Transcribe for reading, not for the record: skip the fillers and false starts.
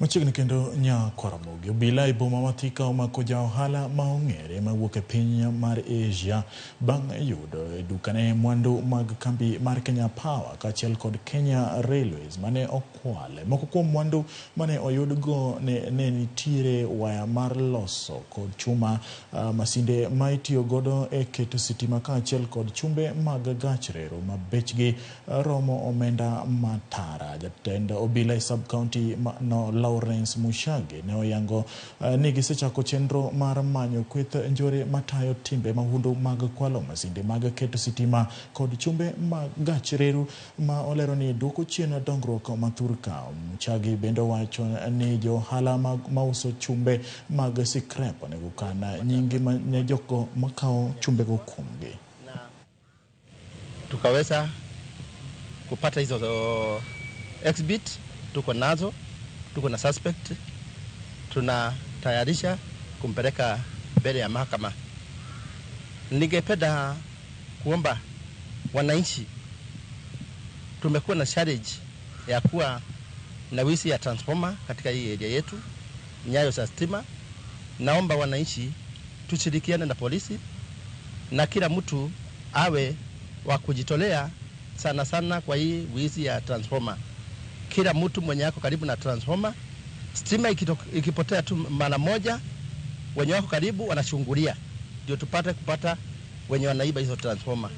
Machiegni kendo Nyakwaramogi, obila e boma ma Thika omako ja ohala ma ong'ere mawuok e piny mar Asia bang' yudo e dukane mwandu mag kambi mar Kenya Power kaachiel kod Kenya Railways mane okwal. Moko kuom mwandu mane oyudgo ne nitiere waya mar loso kod chuma, masinde ma itiyo godo e keto sitima kaachiel kod chumbe mag gach reru ma bechgi romo omenda matara. Jatend obila e sub county no Lawrence Mushage ne oyango ni gisechako chenro mar manyo kweth njore matayo timbe mahundu mag kwalo masinde mag keto sitima kod chumbe mag gach reru ma olero ni duoko chien dongruok ma thurka. Muchagi bende owacho ni jo ohala mauso chumbe mag sikrep onego kan nyingi ne jogo makawo chumbego kuomgi. Tukaweza kupata hizo exhibit, tuko nazo, tuko na suspect, tunatayarisha kumpeleka mbele ya mahakama. Ningependa kuomba wananchi, tumekuwa na challenge ya kuwa na wizi ya transformer katika hii area yetu, nyayo za stima. Naomba wananchi tushirikiane na polisi na kila mtu awe wa kujitolea sana sana kwa hii wizi ya transformer. Kila mtu mwenye ako karibu na transformer, stima ikipotea tu mara moja, wenye wako karibu wanachungulia, ndio tupate kupata wenye wanaiba hizo transformer.